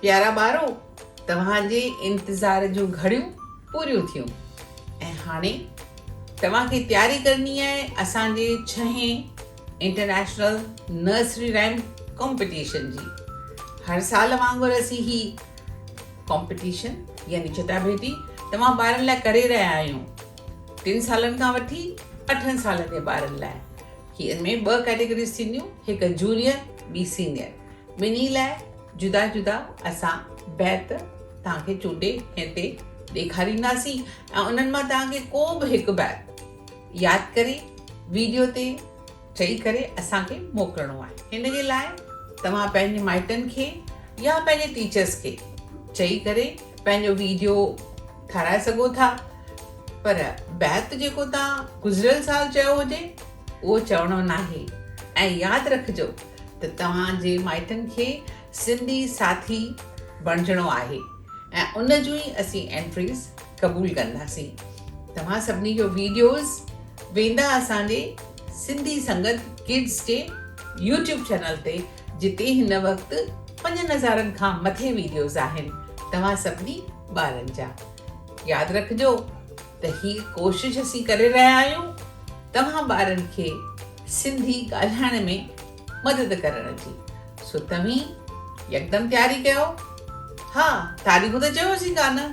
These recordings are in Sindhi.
پيارا ٻارو، توهان جي انتظار جون گهڙيون پوريون ٿيون ۽ هاڻي توهان کي تياري ڪرڻي آهي اسان جي ڇهين انٽرنيشنل نرسري رائم ڪامپيٽيشن جي. هر سال وانگر اسين هي ڪامپيٽيشن يعني چٽاڀيٽي توهان ٻارن لاء ڪري رهيا آهيون. ٽن سالن کان وٺي اٺن سالن جي ٻارن لاء هي ان ۾ ٻه ڪيٽيگريز ٿينديون، هڪ جونيئر ٻي سينيئر. ٻنهي لاء جدا جدا اسان بيت توهان کي چونڊي هتي ڏيکارينداسين ۽ انهن مان توهان کي ڪو به هڪ بيت ياد ڪري ويڊيو تي چئي ڪري اسان کي موڪلڻو آهي. هن جي لاء توهان پنهنجي مائٽن کي يا پنهنجي ٽيچرس کي چئي ڪري پنهنجو ويڊيو ٺاراهي سگهو ٿا پر بيت جيڪو توهان گذريل سال چيو هجي اهو چوڻو ناهي ۽ ياد رکجو ته توهان جي مائٽن کي سنڌي ساٿي بڻجڻو آهي ۽ ان جون ئي اسين انٽريز قبول ڪنداسين. توهان سڀني جو ويڊيوز ويندا اسان جي سنڌي سنگت ڪڊز جي يوٽيوب چينل تي جتي هن وقت پنجن هزارن کان مٿي ويڊيوز آهن توهان سڀني ٻارن جا. ياد رکجو ته هي ڪوشش اسين ڪري رهيا آهيون توهان ٻارن کي سنڌي ڳالهائڻ ۾ مدد ڪرڻ جي. سو توهين يڪدم تياري ڪيو. ها تاريخون ته چيوسين ڪانه.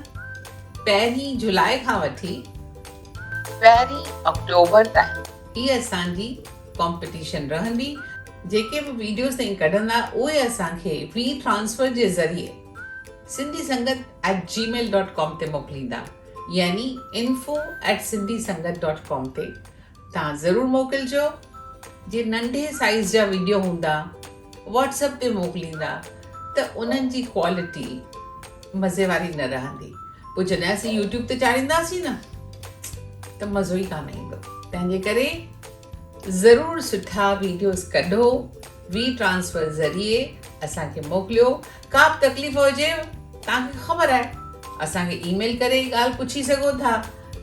پهرين جولاء کان وٺي پهرين آڪٽوبر تائين هي اسان جي ڪامپيٽيشن رهندي. جيڪي به ويڊيوز توهين ڪڍندا اهي اسان کي وي ٽرانسفر جي ذريعي Sindhi Sangat at Gmail dot com تي موڪليندا يعني info at Sindhi Sangat dot com تي توهان ضرور موڪلجو. جي ننڍي سائيز جا ويڊيو هوندا واٽس اپ تي موڪليندا ته انهن جي ڪوالٽي مزي واري نه رهندي پوء جڏهن اسين يوٽيوب تي چاڙهينداسين نه ته مزو ئي ڪانه ايندو تنهن جي ڪري ضرور سٺا ويڊيوز ڪڍو وي ٽرانسفر ذريعي اسان کي موڪليو ڪا به تڪليف هجي توهان کي خبر آهي اسان کي اي ميل ڪري ڳالهه پڇي سگهو ٿا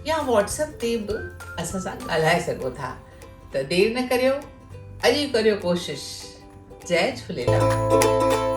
يا واٽس اپ تي به اسان سان ڳالهائي سگهو ٿا ته دير نه ڪريو اڄ ئي ڪريو ڪوشش جئي جهوليلال.